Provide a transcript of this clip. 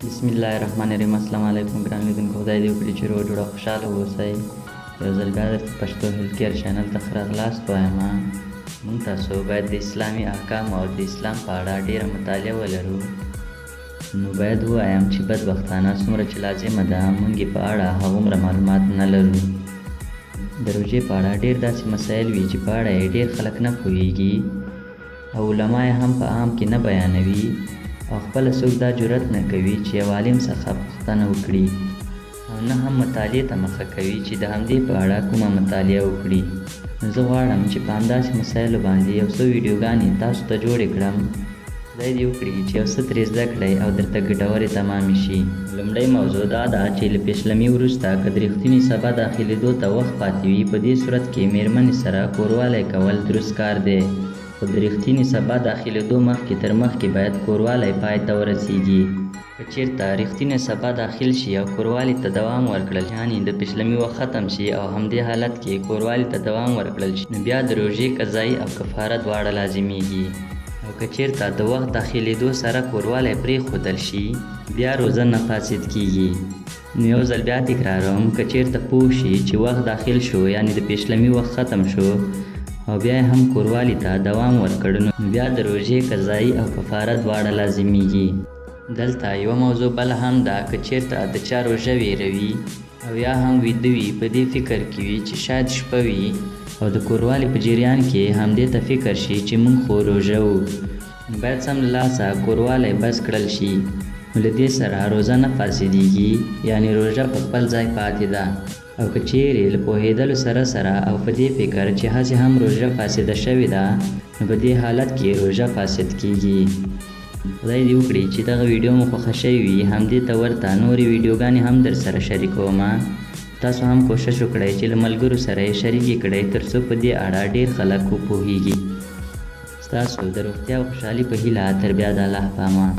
بسم الله الرحمن الرحیم. السلام علیکم ګران لیدونکو، خدای دې وکړي چې روغ جوړ او خوشحاله اوسئ. یو ځل بیا درته پښتو هیلت کیر چینل ته ښه راغلاست وایم. موږ تاسو باید د اسلامي احکامو او د اسلام په اړه ډېره مطالعه ولرو، نو باید ووایم چې بدبختانه څومره چې لازمه ده، موږ یې په اړه هغومره معلومات نه لرو. د روژې په اړه ډېر داسې مسایل وي چې په اړه یې ډېر خلک نه پوهېږي او علما یې هم په عام کې نه بیانوي، او خپله څوک دا جرأت نه کوي چې یو عالم څخه پوښتنه وکړي، او نه هم مطالعې ته مخه کوي چې د همدې په اړه کومه مطالعه وکړي. نو زه غواړم چې په همداسې مسایلو باندې یو څو ویډیوګانې تاسو ته جوړې کړم. خدای دې وکړي چې یو څه ترې زده کړئ او درته ګټورې تمامې شي. لومړۍ موضوع دا ده چې له پېشلمي وروسته که د رښتیني سبا داخلېدو ته وخت پاتې وي، په دې صورت کې مېرمنې سره کوروالی کول درست کار دی، خو د رښتیني سبا داخلېدو مخکې تر مخکې باید کوروالی پای ته ورسېږي. که چېرته رښتینی سبا داخل شي او کوروالي ته دوام ورکړل شي، یعنې د پېشلمي وخت ختم شي او همدې حالت کې کوروالي ته دوام ورکړل شي، نو بیا د روژې قضايي او کفاره دواړه لازمېږي. او که چېرته د وخت داخلېدو سره کوروالی پرېښودل شي، بیا روژه نه فاسد کېږي. نو یو ځل بیا تکراروم، که چېرته پوه شي چې وخت داخل شو، یعنې د پېشلمي وخت ختم شو او بیا یې هم کوروالي ته دوام ورکړ، نو بیا د روژې قضايي او کفاره دواړه لازمېږي. دلته یوه موضوع بله هم ده، که چېرته د چا روژه وېروي او یا هم ویده وي، په دې فکر کې وي چې شاید شپه وي، او د کوروالي په جریان کې همدې ته فکر شي چې موږ خو روژه وو، نو باید سم له لاسه کوروالی بس کړل شي، نو له دې سره روژه نه فاسدېږي، یعنې روژه په خپل ځای پاتې ده. او که چېرې له پوهېدلو سره سره او په دې فکر چې هسې هم روژه فاسده شوې ده، نو په دې حالت کې روژه فاسد کېږي. خدای دې وکړي چې دغه ویډیو مو خوښه شوې وي. همدې ته ورته نورې ویډیوګانې هم درسره شریکوم. تاسو هم کوشش وکړئ چې له ملګرو سره یې شریکې کړئ، تر څو په دې اړه ډېر خلک وپوهېږي. ستاسو د روغتیا او خوشحالي په هیله، تر بیا د الله په امان.